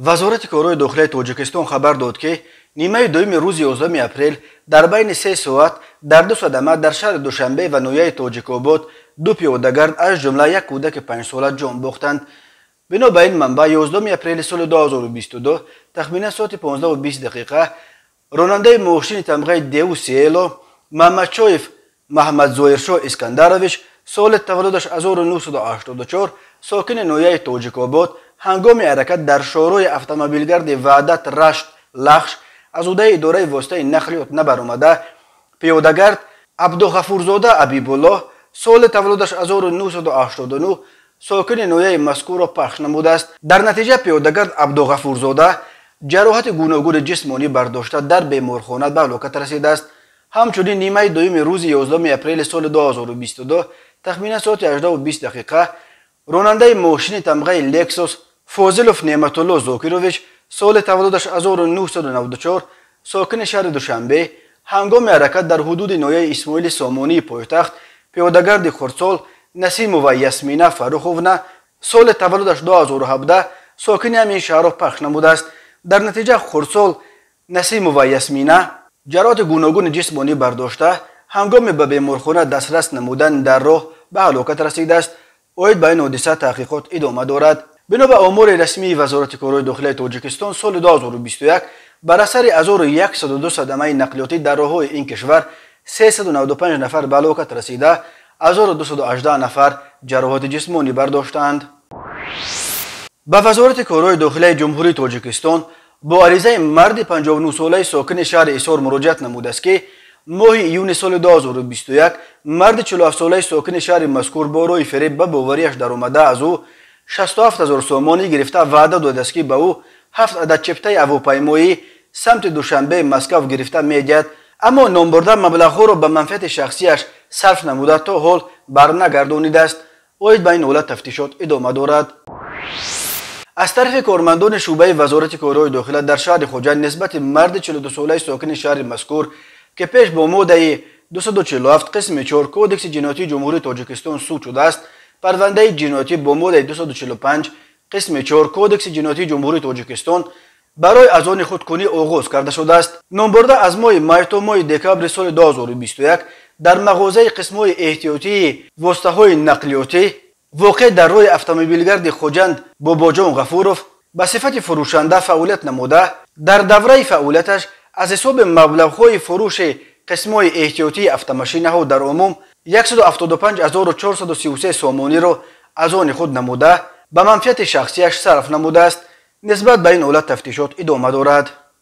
Вазорати корҳои дохилаи Тоҷикистон хабар дод, ки нимаи дуюми рӯзи 11 апрел дар байни 3 соат дар 2 садама дар шаҳри Душанбе ва ноҳияи Тоҷикобод 2 пиёдагард, аз ҷумла як кӯдаки 5-сола ҷон бохтанд. Бино ба ин манбаъ, 11 апрели соли 2022 тахминан соати 15:20 дақиқа ронандаи мошини тамғаи Деу Сиело Маҳмадшоев Маҳмадзоиршоҳ Искандарович, соли таваллудаш 1984, сокини ноҳияи Тоҷикобод, ҳангоми ҳаракат дар шоҳроҳи автомобилгарди Ваҳдат Рашт Лахш аз ҳудаи идораи воситаи нақлиёт набаромада, пиёдагард Абдуғафурзода Абибуллоҳ, соли таваллудаш 1989, сокини ноҳияи мазкурро пахш намудааст. Дар натиҷа пиёдагард Абдуғафурзода ҷароҳати гуногуни ҷисмонӣ бардошта дар беморхона ба ҳалокат расидааст. Ҳамчунин нимаи дуюми рӯзи 11 апрели соли 2022 тахминан соати 18:20 дақиқа ронандаи мошини тамғаи Лексус Фозилов Неъматулло Зокирович, соли таваллудаш 1994, сокини шаҳри Душанбе, ҳангоми ҳаракат дар ҳудуди ноҳияи Исмоили Сомонии пойтахт пиёдагарди хурдсол Насимова Ясмина Фарруховна, соли таваллудаш 2017, сокини ҳамин шаҳрро пахш намудааст. Дар натиҷа хурдсол Насимова Ясмина ҷароҳати гуногуни ҷисмонӣ бардошта, ҳангоми ба беморхона дастрас намудан дар роҳ ба ҳалокат расидааст. Оид ба ин ҳодиса таҳқиқот идома дорад. Бино ба омори расмии Вазорати корҳои дохилаи Тоҷикистон, соли 2021 бар асари 1102 садамаи нақлиётӣ дар роҳҳои ин кишвар 395 нафар ба ҳалокат расида, 1218 нафар ҷароҳати ҷисмонӣ бардоштаанд. Ба Вазорати корҳои дохилаи Ҷумҳурии Тоҷикистон бо аризаи марди 59-солаи сокини шаҳри Исор муроҷиат намудааст, ки моҳи июни соли 2021 марди 47-солаи сокини шаҳри мазкур бо роҳи фиреб ба боварияш даромада аз ӯ 67 000 сомонӣ гирифта ваъда додааст, ки ба ӯ 7 адад чиптаи ҳавопаймоӣ самти Душанбе Москав гирифта медиҳад, аммо номбурда маблағҳоро ба манфиати шахсияш сарф намуда то ҳол барнагардонидааст. Оид ба ин ҳолат тафтишот идома дорад. Аз тарафи кормандони шӯъбаи Вазорати корҳои дохила дар шаҳри Хуҷанд нисбати марди 42-солаи сокини шаҳри мазкур, ки пеш бо моддаи 247 қисми 4 Кодекси ҷиноятии Ҷумҳурии Тоҷикистон суд шудааст, парвандаи ҷиноятӣ бо моддаи 245 қисми 4 Кодекси ҷиноятии Ҷумҳурии Тоҷикистон барои аз они худкунӣ оғоз карда шудааст. Номбурда аз моҳи май то моҳи декабри соли 2021 дар мағозаи қисмҳои эҳтиётии воситаҳои нақлиётӣ воқеъ дар роҳи автомобилгарди Хуҷанд Бобоҷон Ғафуров ба сифати фурӯшанда фаъолият намуда, дар давраи фаъолияташ аз ҳисоби маблағҳои фурӯши қисмҳои эҳтиётии автомашинаҳо дар умум 175 433 сомониро аз они худ намуда ба манфиати шахсияш сарф намудааст. Нисбат ба ин ҳолат тафтишот идома дорад.